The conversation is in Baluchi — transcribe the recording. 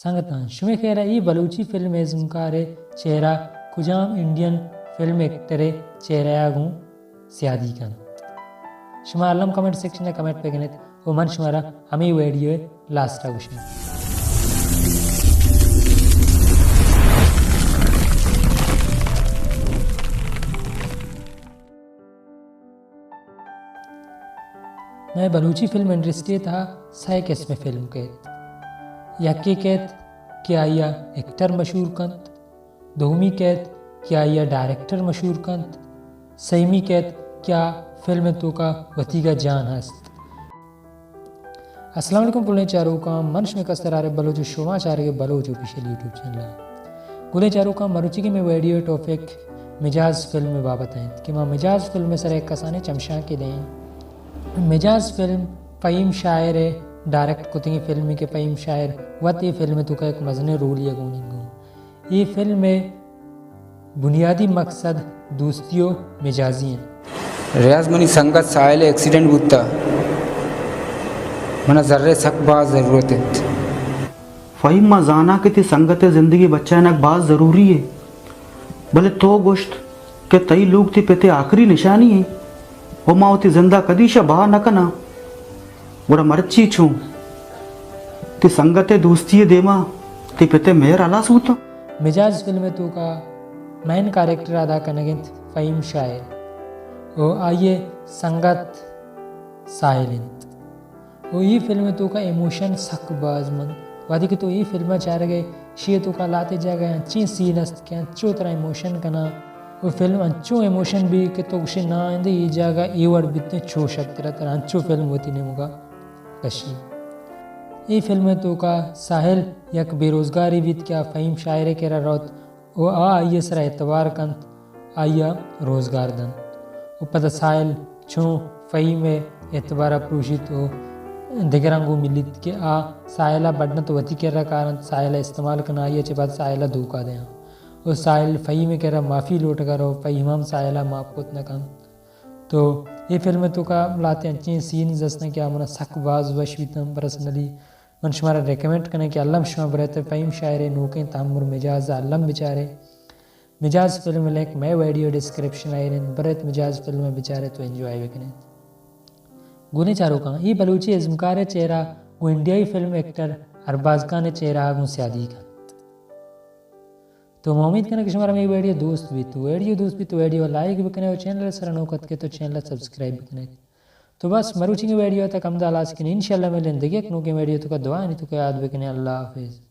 سنگتاں، شمے خیال ءَ اے بلوچی فلم ءِ ازمکار ءِ چہرہ کجام انڈین فلم ایکٹر ءِ چہرہ ءَ گوں سیادی کنت؟ شما الم کمنٹ سیکشن ءَ کمنٹ بکن ات ءُ من شمارا ہمے ویڈیو ءِ لاسٹ ءَ گوشاں۔ مئے بلوچی فلم انڈسٹری ءِ تہا سئے قسم ءِ فلم کئیت۔ یکے کئیت کہ آئی ءَ ایکٹر مشہور کنت، دومی کئیت کہ آئی ءَ ڈائریکٹر مشہور کنت، سیمی کئیت کہ آ فلم ءِ توکا وتیگا جان ہست۔ السلام علیکم پلیں چاروکاں، من شمے کستر عارف بلوچ ءُ شما چارگ ءَ بلوچ آفیشل یوٹیوب چینل ءَ۔ گلیں چاروکاں، مروچیگیں مئے ویڈیو ءِ ٹاپک مجاز فلم ءِ بابت ءَ انت کہ ما مجاز فلم ءِ سرا یک کسانیں چمشانکے دئیں۔ مجاز فلم فہیم شاعر ءِ ڈائریکٹ کتگیں فلمے کہ فہیم شاعر وت اے فلم ءِ توکا یک مزنیں رولے ءَ گونی گوں۔ اے فلم ءِ بنیادی مقصد دوستی ءُ مجازی انت۔ ریاض، منی سنگت ساحل ءِ ایکسیڈنٹ بوتا۔ منا زر ءِ سک باز ضرورت انت۔ فہیم، ما زاناں کہ تئی سنگت ءِ زندگی بچائینگ باز ضروری ہے، بلے تو گوشت کہ تئی لوگ تئی پت ءِ آخری نشانی ہے ءُ ما وتی زند ءَ کدی شہ بہا نہ کناں۔ گڑا مرچی چوں؟ تئی سنگت ءِ دوستی ءِ دیما تئی پت ءِ مہر ہلاس بوتاں؟ مجاز فلم ءِ توکا مین کریکٹر ادا کنگ انت فہیم شاعر ءُ آئی ءِ سنگت ساحل انت۔ ءُ اے فلم ءِ توکا ایموشن سک باز من۔ وہدے کہ تو اے فلم ءَ چارگ ئے، ایشی ءِ توکا لہتے جاگہ انچیں سین است کہ انچو ترا ایموشن کناں۔ ءُ فلم انچو ایموشن بی کہ تو گوشے نا اندے اے جاگہ اے وڑ بیتیں، چو شرتر ءَ ترا انچو فلم وتی نیمگا کشی۔ اے فلم ءِ توکا ساحل یک بے روزگارے بیت کہ آ فہیم شاعر ءِ کرا روت ءُ آ آئی ءِ سرا اعتبار کنت، آئی ءَ روزگار دنت۔ ءُ پدا ساحل چوں فہیم ءِ اعتبار ءَ پروشیت ءُ دگراں گوں ملیت کہ آ ساحل ءَ بڈنت، وتی کرا کارنت، ساحل ءَ استعمال کناں، آئی ءَ چہ بعد ساحل ءَ دھوکہ دیاں۔ ءُ ساحل فہیم ءِ کرا معافی لوٹگ ءَ رو، فہیم ہم ساحل ءَ معاف کت نہ کنت۔ تو اے فلم ءِ توکا لہتے انچیں سینز ہستن کہ آ منا سک باز وش بیتن پرسنلی۔ من شمارا ریکمنڈ کناں کہ الم شما برئیت فہیم شاعر ءِ نوکیں تامر مجاز ءَ الم بچارے۔ مجاز فلم ءِ لنک مئے ویڈیو ڈسکرپشن ءَ ایر انت، برئیت مجاز فلم ءَ بچارے تو انجوائے بکنے۔ گلیں چاروکاں، اے بلوچی ازمکار ءِ چہرہ گوں انڈیائی فلم ایکٹر ارباز خان ءِ چہرہ ءَ گوں سیادی کنت۔ تو ما امید کناں کہ شمارا مئے ویڈیو دوست بیت۔ تو ویڈیو دوست بیت تو ویڈیو ءَ لائک بکنے ءُ چینل ءِ سرا نوک اتکے تو چینل ءَ سبسکرائب بکنے۔ تو بس مروچیگیں ویڈیو ءَ تک ہمدا ہلاس کنیں، انشاءاللہ ملیں دگہ یک نوکیں ویڈیو ءِ توکا، دعا انی توکا یاد بکنے۔ اللہ حافظ۔